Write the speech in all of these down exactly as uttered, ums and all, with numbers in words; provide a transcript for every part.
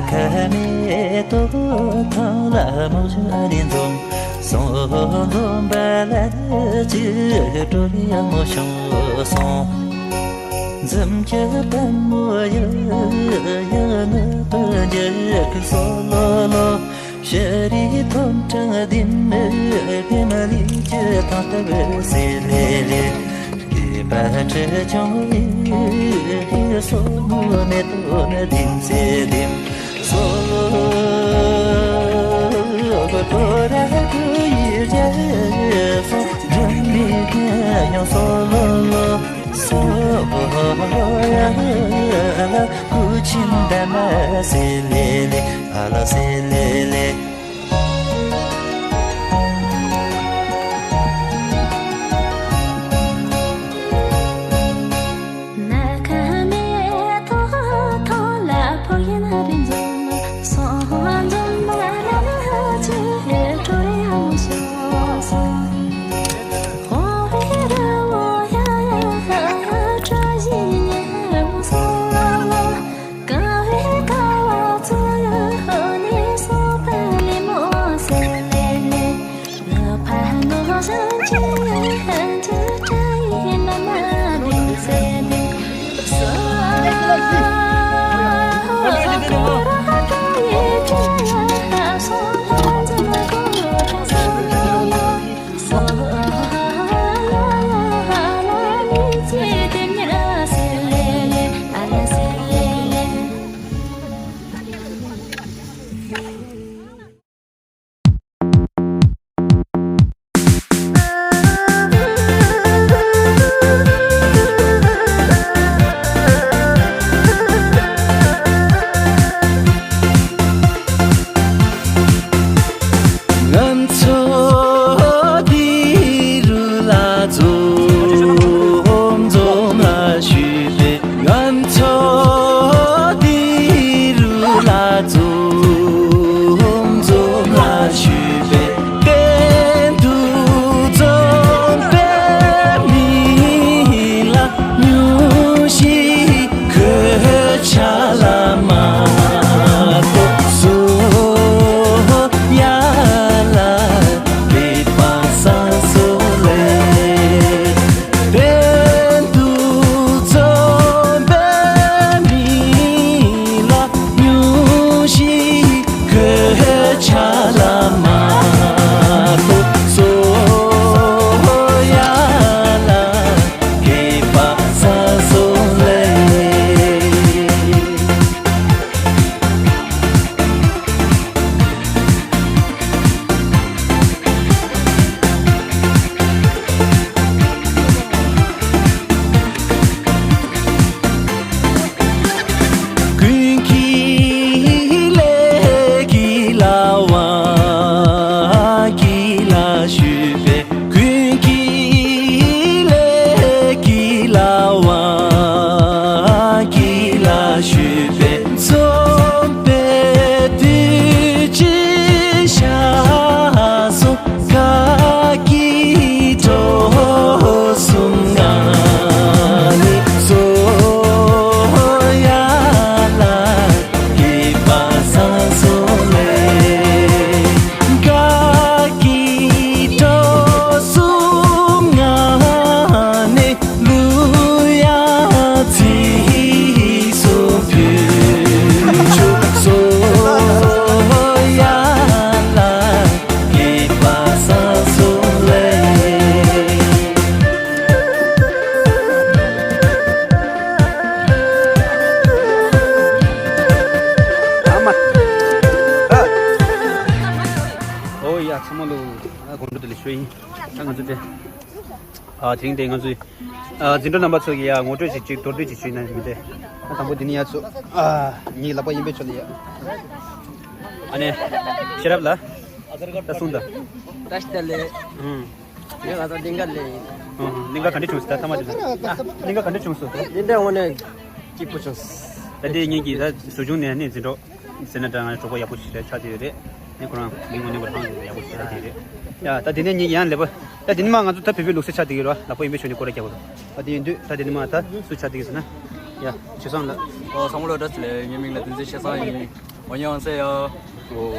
ཁ་མེ་ཏོག་ཐང་ལ་མོ་ཆུ་ཨ་རི་འཛོམས། སོང་འཛོམས་པ་ལ་ཅི་འགྲོ་ཡག་མོ་བྱུང་སོང་། འཛུམ་གྱི་པད་མོ་ཡ་ཡ་ནི་པ་འཇར་གི་སོ་ལོ་ལོ། ཤ་རི་ཐོམ་ཕྲང་ལྡིམ་མེ་པེ་མ་ལི་ཅི་ཐང་ཏ་བེ་སེ་ལེ་ལེ། སྐྱེས་པ་ཁྲི་ཆུང་བའི་སོ་མོ་མེ་ཏོག་ནི་ལྡིམ་སེ་ལྡིམ། སོ་ལོ་ཀོ་ཏོ་ར་ཀུ་ཡི་རྒྱ་སོ་འཇུམ་མི་ཀ་ཉོ་སོ་ལོ་ལོ། སོ་ཡ་ལ་ཀུ་ཆིན་ད་མ་སེ་ལེ་ལེ་ཨ་ལ་སེ་ལེ་ལེ། ང་ཚོ་འདི་རུ་ལ་འཛོམས་འཛོམས་ལ་ཞུས་པས། ང་ཚོ་འདི་རུ་ལ་འཛོམས་འཛོམས་ལ་ཞུས་པས། གཏན་དུ་འཛོམས་པའི་མི་ལ་སྙུང་གཞི་གོད་ཆག་ལ་མ་གཏོགས་སོ་ཡ་ལ་དད་པ་སངས་སོ་ལེ། གཏན་དུ་འཛོམས་པའི་མི་ལ་སྙུང་གཞི་གོད་ཆག་ལ་མ་གཏོགས་སོ་ཡ་ལ་དད་པ་སངས་སོ་ལེ། ཀུན་གྱིས་ལེགས་ཀྱི་ལ་བ་གི་ལ་ཞུས་པས། ཀུན་གྱིས་ལེགས་ཀྱི་ལ་བ་གི་ལ་ཞུས་པས། འཛོམས་པའི་དུས་ཀྱི་ཞག་སོ་ག་གི་གྲོགས་གསུམ་ང་ནི་སོ་ཡ་ལ་དད་པ་སངས་སོ་ལེ། ག་གི་གྲོགས་གསུམ་ང་ནི་ལུ་ཡ་ཚིག་སོ་ཕུལ་ཆོག་སོ་ཡ་ལ་དད་པ་སངས་སོ་ལེ། ཨ་མ། ཨ། ཨོ་ཡ་ཚང་མ་ལོ། ཨ་དགོང་དྲོ་བདེ་ལེགས་ཞུ་ཡིན། ད་ང་ཚོ་དེ། ཨ་དེ་རིང་དེ་ང་ཚོས། ཨ་འཛིན་གྲོགས་རྣམ་པ་ཚོ་གི་ཡ་ངོ་སྤྲོད་ཅིག་ཅིག་མདོར་བསྡུས་ཅིག་ཞུས་ན་མི་འདྲ། ཨ་དང་པོ་དེ་ནི་ཡ་ཚོ། ཨ་ངའི་ལག་པ་གཡས་པའི་ཕྱོགས་ལ་ཡ། ཨ་ནེ། ཤེས་རབ་ལ། ད་གསུངས་དང་། བཀྲ་ཤིས་བདེ་ལེགས། ཨང་། ངས་ང་ཚོ་གླིང་ག་ལས་ཡིན། ཨང་། གླིང་ག་ག་འདྲ་བྱུང་སོང་ད་ཐ་མ་དེ་ལ། ཨ་གླིང་ག་ག་འདྲ་བྱུང་སོང་། འདི་འདྲ་དངོས་གནས་སྐྱིད་པོ་བྱུང་། ད་དེ་ངེད་ཀྱི་ད་ཟུར་ཆུང་ནས་ནི་འཛིན་གྲོགས་ཟེར་ན་འདྲ་ང་གྲོགས་པོ་ཡག་པོ་ཞིག་རེད་ཆགས་བསྡད་ཡོད་རེད། ནི་ཁོ་རང་མི་ངོ་ནི་ཁོ་རང་ཡག་པོ་ཞིག་ཆགས་བསྡད་ཡོད་རེད། ཡ་ད་དེ་ནས་ངེད་ཀྱི་ཡང་ལེ་པ། ད་དེ་ནི་མ་ང་ཚོ་ད་བོད་པའི་ལུགས་སྲོལ་ཆགས་བསྡད་ཡོད་རེད་བ། ལག་པ་གཡས་པའི་ཕྱོགས་ནས་སྐོར་ར་རྒྱག་དགོས་རེད། ད་དེ་ཡིན་དུས་ད་དེ་ནི་མ་ད་སུ་ཆགས་བསྡད་ཡོད་ཟེར་ན། ཡ་ཆོས་བཟང་ལགས། ཨོ་བསམ་བློ་བཀྲ་ཤིས་བདེ་ལེགས། ངའི་མིང་ལ་དོན་ཚེ་ཆོས་བཟང་ཡིན། 안녕하세요. ཁོ་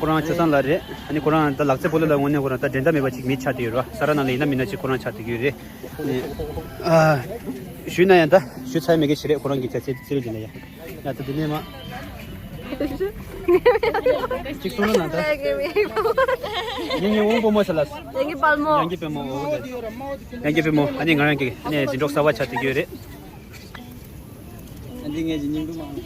རང་ཆོས་བཟང་ལགས་རེད། ཨ་ནི་ཁོ་རང་ད་ལག་རྩེད་སྤོ་ལོ་ལ་དངོས་གནས་ཁོ་རང་ད་འགྲན་ཟླ་མེད་པ་ཅིག་མི་ཆགས་བསྡད་ཡོད་རེད་བ། ས་ར་ནང་ལ་ཡིན་ན་མིན་ན་ཅིག་ཁོ་རང་ཆགས་བསྡད་ཀྱི་ཡོད་རེད། ཨ་ནི་ཨ་ཞུས་ན་ཡང་ད་ཞུ་ཚར་མེད་མཁན་ཞིག་རེད། ཁོ་རང་གི་ཚེ་ཚེ་ཚེ་རིང་འདི་ན་ཡ། ཡ་ད་འདི་ནས་མ་ཅིག་གསུང་རོགས་གནང་ད། ངེད་ངེད་དབང་པོ་མོ་ས་ལ། ཡང་གི་པལ་མོ། ཡང་གི་པལ་མོ། ཡང་གི་པལ་མོ། ཨ་ནི་ང་རང་གི་ཨ་ནི་འཛིན་གྲོགས་གསར་པ་ཆགས་བསྡད་ཀྱི་ཡོད་རེད། ཨ་འདི་ངས་ཀྱི་སྙིང་སྡུག་མ།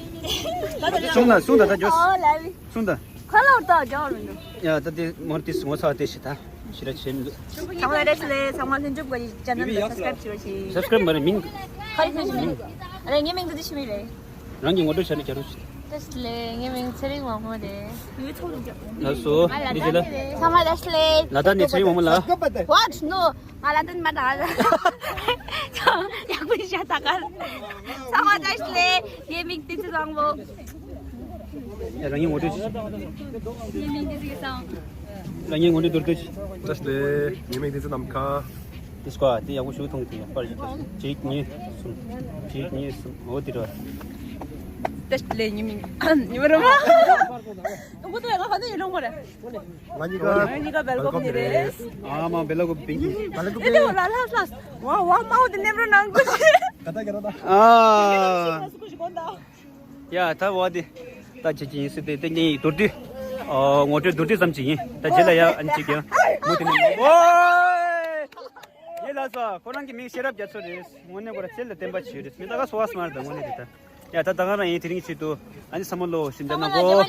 གསུང་ལ་གསུང་ད་ད་འཇོག་ཨོ་ལ་བི། གསུང་ད། ཁ་ལོར་ད་འཇོག་མི་འདུག་ཡ་ད་དེ་མོར་དེ་ངོ་ཚ་བ་དེ་ཞིག་ད་ཞི་ར་ཆེ་མི་འདུག་ཚང་མ་བདེ་ལེགས། ཚང་མ་ལྷུན་གྲུབ་ཀྱི་ཅེ་ནལ་ལ་སབ་སི་ཀ་རེབ་བྱེད་རོགས་གྱིས། སབ་སི་ཀ་རེབ་མ་རེད་མིང་། ཁ་རི་ཁ་རི་མིང་། ཨ་རེ་ངའི་མིང་དེ་དེ་ཤི་མི་རེད། རང་གི་ངོ་སྤྲོད་བྱས་ནས་རྒྱག་རོགས་གྱིས། བདེ་ལེགས། ངའི་མིང་ཚེ་རིང་དབང་མོ་རེད། ལགས་སོ། འདི་བྱེད་ལ། ཚང་མ་བདེ་ལེགས། ལ་དྭགས་ནས་ཚེ་རིང་དབང་མོ་ལ། What? No. ང་ལ་དོན་མ་དང་། ཡག་པོ་ཤ་ད་གར། ཚང་མ་བདེ་ལེགས། ངའི་མིང་བསྟན་འཛིན་བཟང་པོ། ཡ་རང་ཉིད་ངོ་སྤྲོད་བྱེད། ངའི་མིང་བསྟན་འཛིན་བཟང་། རང་ཉིད་ངོ་སྤྲོད་མདོར་བསྡུས་བྱེད། བདེ་ལེགས། ངའི་མིང་བསྟན་འཛིན་ནམ་མཁའ། དེ་སྐོར་དེ་ཡག་པོ་ཞིག་མཐོང་གི་འདུག་ཡ་པར་ཞིག་གཅིག་གཉིས་གསུམ། གཅིག་གཉིས་གསུམ། འོ་དེ་འདྲ། བདེ་ལེགས། ངའི་མིང་ཉི་མ་རང་མ། ང་གཉིས་ཀ་ང་གཉིས་ཀ་སྦེལ་ཀོབ་ནས་རེད། ཨ་མ་སྦེལ་ཀོབ་པིང་ཀི། ཨེ་དེ་ལ་ལ་ལ། ཝ་ཝ་མའོ་དེ་ནེམ་རོ་ནང་གོ་ཤི། ཨ། སུ་གོ་ཤི་གོ་ད། ཡ་ད་བ་དེ་ད་ཅི་ཅི་ཡིན་སྲིད་དེ་དེ་ངའི་མདོར་བསྡུས། ཨོ་ངོ་སྤྲོད་མདོར་བསྡུས་ཙམ་ཅིག་ཡིན། ད་རྗེས་ལ་ཡ་ཨ་ནི་ཅིག་ཡང་མུ་དེ་ནས་ཨོ། ཡེ་ལ་ས་ཁོ་རང་གི་མིང་ཤེས་རབ་རྒྱ་མཚོ་རེད། དངོས་གནས་ཁོ་རང་རྩལ་ལ་བརྟེན་པ་ཞིག་རེད། མི་ད་ག་སོ་བ་སི་མ་རེད་ད་དངོས་གནས་དེ་ད། ཡ་ད་ད་ག་རང་ཡིན། དེ་རིང་ཆེད་དུ་ཨ་ནི་ས་མོ་ལོ་ཞིག་འདྲ་ན་གོ།